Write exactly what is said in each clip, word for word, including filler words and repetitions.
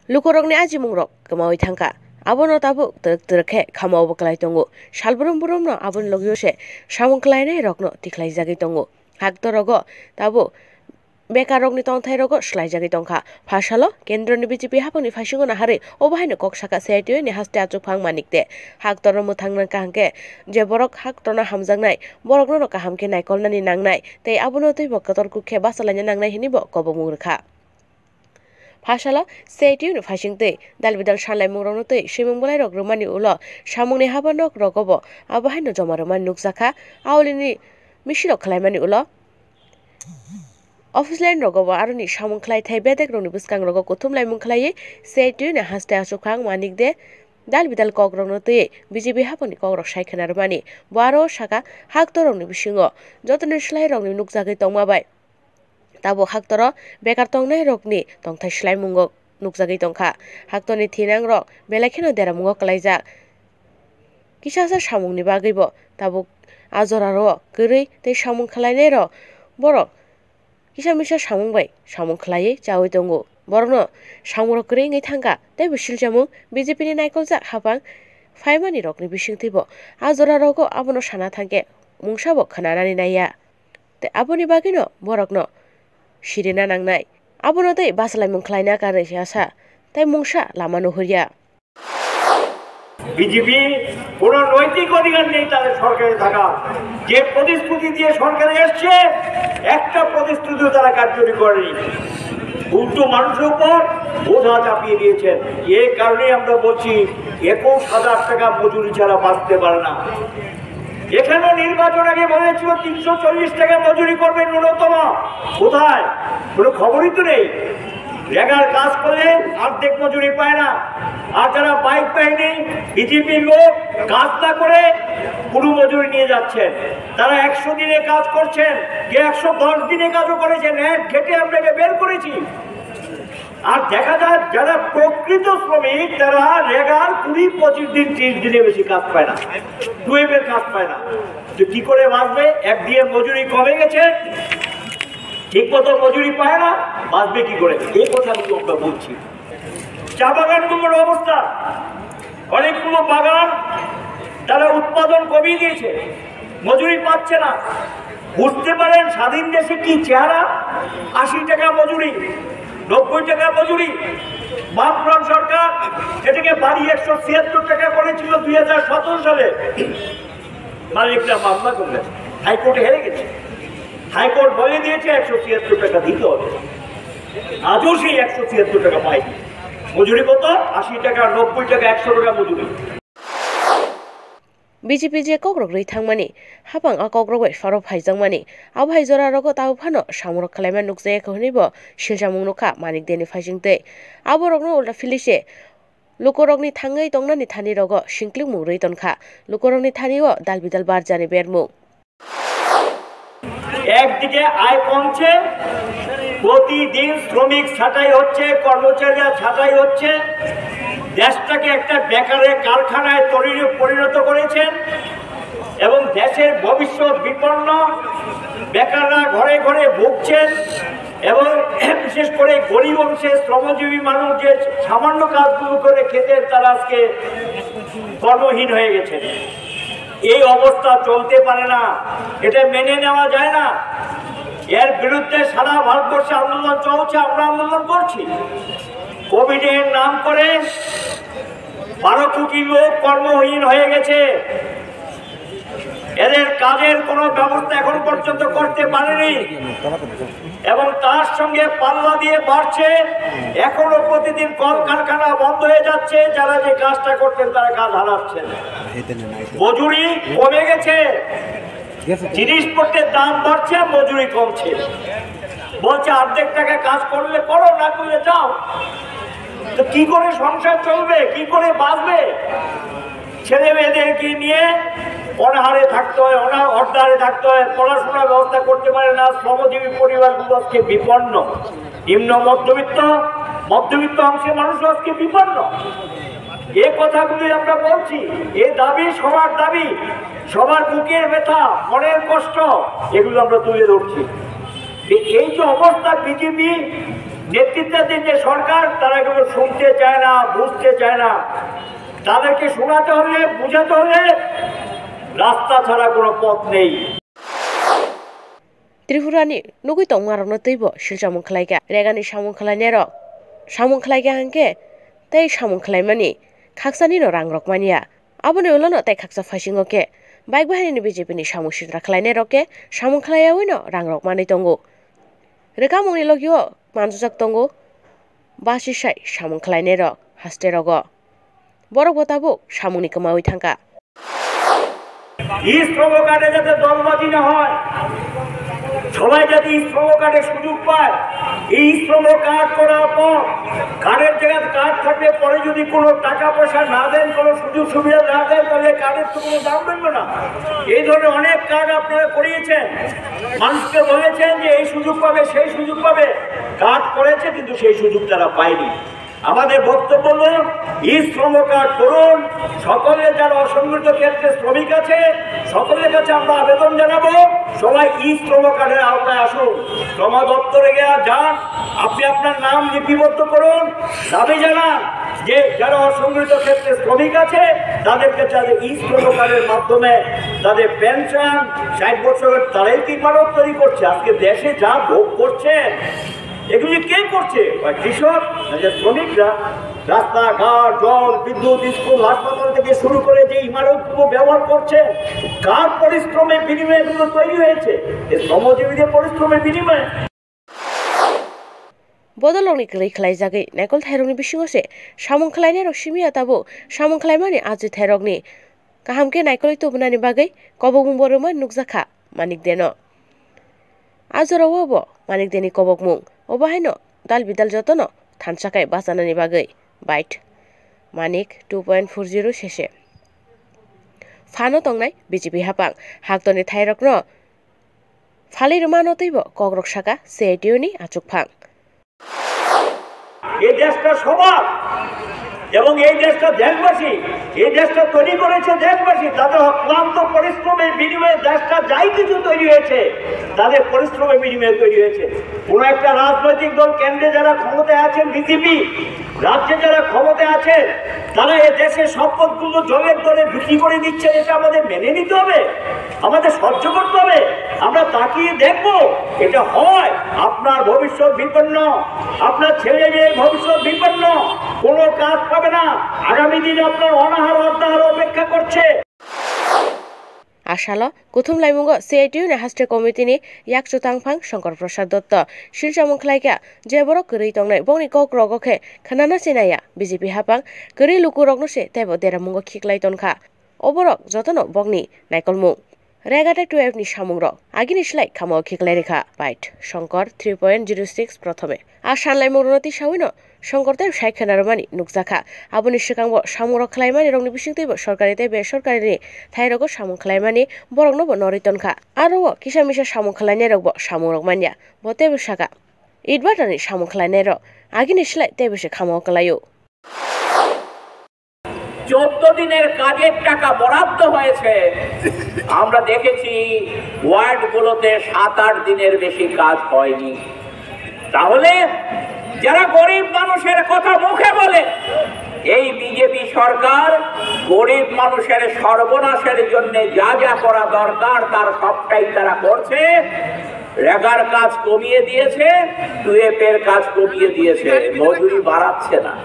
Lukurokni ajimungrok kwmawi thangkha. Abono tabuk twrwk twrwk khe khamao bo klai tongo. Salbrum brumno aboni logio se samung khlainairokno tikhlaijagwi tongo. Haktorogo tabuk bekarrokni tongthairogo swlaijagwi tongkha. Phasalo kendroni B J P haphangni phaisingo naharwi obo haino kok sakha C I T U ni haste achukphang Manik de. Haktoro mwthangna kaham khe je borok haktorno hamjaknai, borokno kaham khe naikolnani nangnai tei abono twibo kotor kuk khe bachalaina nangnai hwnwi bo kobokmung rwkha. Phasalo C I T U ni phaising twi dal bidal sanlaimungrokno twi swimung bwlairok rwmani ulo samungni haba nok rogobo abo haino joma rwmani nukjakha. Aulini misirok khlaimani ulo office line rogobo aroni samung khlai thai bedek rokni bwskang rogo kuthum laimung khlaiwi C I T U ni haste achukphang Manik de dal bidal kok rokno twi B J P haphangni kok rok sai khna rwmani. Bo aro saka, haktorokni bisingo jotoni swlai rokni nukjagwi tongma bai tabuk haktoro bekar tongnairokni tongthai swlaimungo nukjagwi tongkha. Haktorni thinangrok belai kheno deramungo kwlaijak. Kisasa samungni bagwibo tabuk a jorao kwrwi tei samung khlainairok borok kisa misa samung bai samung khlaiwi chaui tongo. Borokno samungrok kwrwi wngwi thangkha teibo silchamung B J P ni naikoljak haphang phaimanirokni bisingtwibo a jorarogo abono sana thangkhe mungsabo khwnanani naiya. Tei aboni bagwino borokno sirina nangnai. Abono tei bachalaimung khlaina karwi asa tei mungsa lama nuhurya. BJP কোনো নৈতিক অধিকার নেই তাদের সরকারে থাকা। যে প্রতিশ্রুতি দিয়ে সরকারে এসছে, একটা প্রতিশ্রুতিও তারা কার্যকরী করেনি। উল্টো মানুষের উপর বোঝা চাপিয়ে দিয়েছেন। এ কারণেই আমরা বলছি, একুশ হাজার টাকা মজুরি ছাড়া বাঁচতে পারে না। এখানেও নির্বাচন আগে বলেছিল তিনশো চল্লিশ টাকা মজুরি করবে ন্যূনতম। কোথায়? কোনো খবরই তো নেই। রেগার কাজ করলে অর্ধেক মজুরি পায় না। আর যারা বাইক বাহিনী, বিজেপির লোক কাজ না করে পুরো মজুরি নিয়ে যাচ্ছেন। তারা একশো দিনে কাজ করছেন, কে একশো দশ দিনে কাজও করেছেন, এক ঘেটে আমরা এটা বের করেছি। আর দেখা যায় যারা প্রকৃত শ্রমিক তারা রেগার কুড়ি পঁচিশ দিন, ত্রিশ দিনে বেশি কাজ পায় না, টুয়েলভের কাজ পায় না। তো কি করে বাঁচবে? একদিকে মজুরি কমে গেছে, ঠিক মতো মজুরি পায় না, বাঁচবে কি করে? এই কথা কিন্তু আমরা বলছি। চা বাগানগুলোর অবস্থা, অনেকগুলো বাগান তারা উৎপাদন কমিয়ে দিয়েছে, মজুরি পাচ্ছে না। বুঝতে পারেন স্বাধীন দেশে কি চেহারা? আশি টাকা মজুরি, নব্বই টাকা মজুরি। বামফ্রন্ট সরকার এটাকে বাড়িয়ে একশো ছিয়াত্তর টাকা করেছিল দুই হাজার সতেরো সালে। মালিকরা মামলা করলেন, হাইকোর্টে হেরে গেছে। হাইকোর্ট বলে দিয়েছে একশো ছিয়াত্তর টাকা দিতে হবে। আজও সেই একশো ছিয়াত্তর টাকা পায়নি। মজুরি কত? আশি টাকা, নব্বই টাকা, একশো টাকা মজুরি। B J P je kokrok rwi thangmani, haphang a kokrok bai pharo phaijakmani, abo hai jora rogo tabuk phano samungrok khlaima nukjaya kho hwnwi bo silchamung nukha Manik Deni phaising twi. Aborokno ulta philwi se lukurokni thangwi tongnani thani rogo singklikmung rwi tonkha, lukurokni thani o dal bidal barjani bermung. একদিকে আয় কমছে, প্রতিদিন শ্রমিক ছাঁটাই হচ্ছে, কর্মচারীরা ছাঁটাই হচ্ছে, দেশটাকে একটা বেকারের কারখানায় তৈরি, পরিণত করেছেন এবং দেশের ভবিষ্যৎ বিপন্ন। বেকাররা ঘরে ঘরে ভুগছেন এবং বিশেষ করে গরিব অংশের শ্রমজীবী মানুষ যে সামান্য কাজগুলো করে খেতেন, তারা আজকে কর্মহীন হয়ে গেছেন। এই অবস্থা চলতে পারে না, এটা মেনে নেওয়া যায় না। এর বিরুদ্ধে সারা ভারতবর্ষে আন্দোলন চলছে, আমরা আন্দোলন করছি। কোভিডের নাম করে বারো কোটি লোক কর্মহীন হয়ে গেছে। এদের কাজের কোনো ব্যবস্থা এখন পর্যন্ত করতে পারেনি এবং তার সঙ্গে পাল্লা দিয়ে বাড়ছে, এখনো প্রতিদিন কলকারখানা বন্ধ হয়ে যাচ্ছে, যারা যে কাজটা করতেন তারা কাজ হারাচ্ছেন। মজুরি কমে গেছে, জিনিসপত্রের দাম বাড়ছে, মজুরি কমছে। বলছে অর্ধেক টাকা কাজ করলে করো, না করলে যাও। তো কি করে সংসার চলবে, কি করে বাঁচবে? ছেলে মেয়েদেরকে নিয়ে অনাহারে থাকতে হয়, অনা-, অর্ধাহারে থাকতে হয়, পড়াশোনার ব্যবস্থা করতে পারে না, শ্রমজীবী পরিবারগুলো আজকে বিপন্ন, নিম্ন মধ্যবিত্ত, মধ্যবিত্ত অংশের মানুষও আজকে বিপন্ন। এ কথাগুলি আমরা বলছি, এ দাবি সবার দাবি, সবার বুকের ব্যথা, মনের কষ্ট, এগুলো আমরা তুলে ধরছি। এ-, এই যে অবস্থা বিজেপি নেতৃত্বাধীন যে সরকার, তারা কিন্তু শুনতে চায় না, বুঝতে চায় না। তাদেরকে শোনাতে হবে, বুঝাতে হবে, রাস্তা ছাড়া কোনো পথ নেই। Tripura ni nugui tongmarokno teibo silchamung khlaikha. Regani samung khlainairok samung khlaikha hwnkhe tei samung khlaimani khaksanino rangrok manya. Aboni ulono tei khaksa phasingo khe bike bahaini B J P ni samung sitra khlainairok khe samung khlaiyaoino rangrok manwi tongo. Rwkamungni logio manjujak tongo basisai samung khlainairok hasterogo. Borok bo tabuk samungni kwmawi thangkha. ই শ্রম কার্ডে যাতে দলবাজি না হয়, সবাই যাতে ই শ্রম কার্ডের সুযোগ পায়। এই শ্রম কার্ড করার পর কার্ডের জায়গায় কার্ড থাকলে পরে যদি কোনো টাকা পয়সা না দেন, কোনো সুযোগ সুবিধা না দেন, তাহলে কার্ডের তো কোনো দাম রইল না। এই ধরনের অনেক কার্ড আপনারা করিয়েছেন, মানুষকে বলেছেন যে এই সুযোগ পাবে, সেই সুযোগ পাবে, কার্ড করেছে কিন্তু সেই সুযোগ তারা পায়নি। আমাদের বক্তব্য হলো, ই শ্রম কার্ড করুন। সকলে যারা অসংগঠিত ক্ষেত্রে শ্রমিক আছে, সকলের কাছে আমরা আবেদন জানাবো, সবাই ই শ্রম কার্ডের আওতায় আসুন। শ্রম দপ্তরে গিয়ে যান, আপনি আপনার নাম লিপিবদ্ধ করুন, দাবি জানান যে যারা অসংগঠিত ক্ষেত্রে শ্রমিক আছে, তাদেরকে যাতে ই শ্রম কার্ডের মাধ্যমে তাদের পেনশন, ষাট বছরের তারাই কি মানব তৈরি করছে। আজকে দেশে যা ভোগ করছেন, এগুলি কে করছে? ওই কৃষক, না যে শ্রমিকরা? রাস্তাঘাট, জল, বিদ্যুৎ, স্কুল, হাসপাতাল থেকে শুরু করে যে ইমারতগুলো ব্যবহার করছে, কার পরিশ্রমের বিনিময়ে এগুলো তৈরি হয়েছে? এই শ্রমজীবীদের পরিশ্রমের বিনিময়ে। Bodolrokni kwrwi khlaijagwi naikol thairokni bisingo se samung khlainairok simi ya tabuk samung khlaimani ajwi thairokni kaham khe naikolwi tubunani bagwi kobokmung bo rwmani nukjakha Manik Deno. A jorao bo Manik Deni kobokmung, obo haino dal bidal jotono thansa khai bachanani bagwi bait. Manik two point four zero sese. Phano tongnai B J P hapang, haktorni thairokno phalwi rwmano teibo kokrok saka C I T U ni achukphang. এই দেশটা সবার এবং এই দেশটা দেশবাসী, এই দেশটা তৈরি করেছে দেশবাসী, তাদের অক্লান্ত পরিশ্রমের বিনিময়ে দেশটা যাই কিছু তৈরি হয়েছে, তাদের পরিশ্রমের বিনিময়ে তৈরি হয়েছে। কোনো একটা রাজনৈতিক দল কেন্দ্রে যারা ক্ষমতায় আছেন, বিজেপি, রাজ্যে যারা ক্ষমতায় আছেন, তারা এ দেশের সম্পদগুলো জলের দরে বিক্রি করে দিচ্ছেন, এটা আমাদের মেনে নিতে হবে। আমাদের সহ্য করতে হবে। আমরা তাকিয়ে দেখব, এটা হয়, আপনার ভবিষ্যৎ বিপন্ন, আপনার ছেলে মেয়ের ভবিষ্যৎ বিপন্ন, কোনো কাজ পাবে না। আগামী দিনে আপনার অনাহার অর্ধাহার অপেক্ষা করছে। A salo kuthum laimungo C I T U ni haste committee ni yakchu tangphang Shankar Prasad Dotto silchamung khlaikha, je borok kwrwi tongnai bongni kok rogo khe khwnana sinaya B J P hapang kwrwi lukurokno se teibo deramungo khiklai tonkha. Oborok jotono bokni naikolmung. Regata twelve ni samungrok agini slai khamao khiklai rikha. Bait Shankar three point zero six prothome. A sanlaimung rwno tisawino Shankar tei sai khwnarwmani nukjakha. Aboni swkangbo samungrok khlaimani rokni bisingtwibo sorkari tei besorkarini thairogo samung khlaimani boroknobo norwi tonkha. Aro o kisa misa samung khlainairokbo samungrok manya. Bo teibo saka, Itbata ni samung khlainairok agini slai teibo se khamao kwlaio. চোদ্দ দিনের কাজের টাকা বরাদ্দ হয়েছে, আমরা দেখেছি ওয়ার্ডগুলোতে সাত আট দিনের বেশি কাজ হয়নি। তাহলে যারা গরিব মানুষের কথা মুখে বলে, এই বিজেপি সরকার গরিব মানুষের সর্বনাশের জন্য যা যা করা দরকার তার সবটাই তারা করছে। রেগার কাজ কমিয়ে দিয়েছে, টুয়েপের কাজ কমিয়ে দিয়েছে, মজুরি বাড়াচ্ছে না।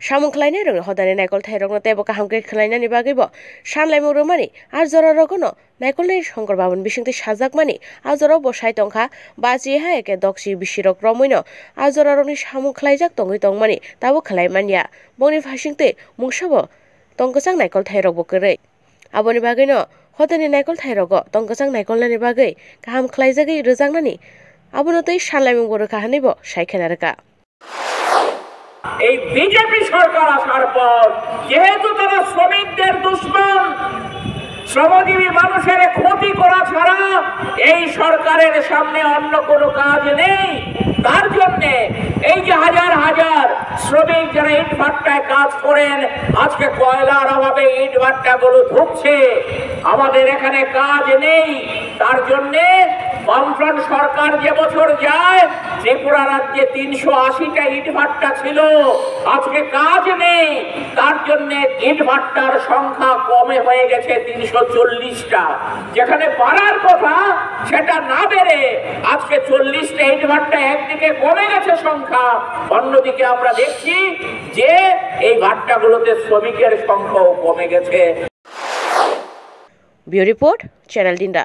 Samung khlainairokni hodani naikol thairokno teibo kaham khe khlainani bagwibo sanlaimung rwmani a jorarokno naikolnai Shankar Babu ni bisingtwi sajakmani a jorao bo sai tongkha, bachi hai khe doksi bisirok romwino a jorarokni samung khlaijak tongwi tongmani tabuk khlai manya. Bongni phasingtwi mungsabo tongkwchang naikol thairokbo kwrwi. Aboni bagwino hoteni naikol thairogo tongkwchang naikolnani bagwi kaham khlaijagwi rwjaknani abono tei sanlaimungbo rwkha hwnwibo sai khena rwkha. এই বিজেপি সরকার আসার পর যেহেতু তারা শ্রমিকদের দুশমন, শ্রমজীবী মানুষের ক্ষতি করা ছাড়া এই সরকারের সামনে অন্য কোনো কাজ নেই। তার জন্যে এই যে হাজার হাজার শ্রমিক যারা ইটভাটায় কাজ করেন, আজকে কয়লার অভাবে ইটভাটাগুলো ধুঁকছে, আমাদের এখানে কাজ নেই, তার জন্যে বামফ্রন্ট সরকার যে বছর যায়, ত্রিপুরা রাজ্যে তিনশো আশিটা ইটভাট্টা ছিল, আজকে কাজ নেই, তার জন্য ইটভাট্টার সংখ্যা কমে হয়ে গেছে তিনশো চল্লিশটা। যেখানে বাড়ার কথা, সেটা না বেড়ে আজকে চল্লিশটা ইটভাট্টা একদিকে কমে গেছে সংখ্যা, অন্যদিকে আমরা দেখছি যে এই ভাট্টাগুলোতে শ্রমিকের সংখ্যাও কমে গেছে। Bureau Report, Channel Dinda.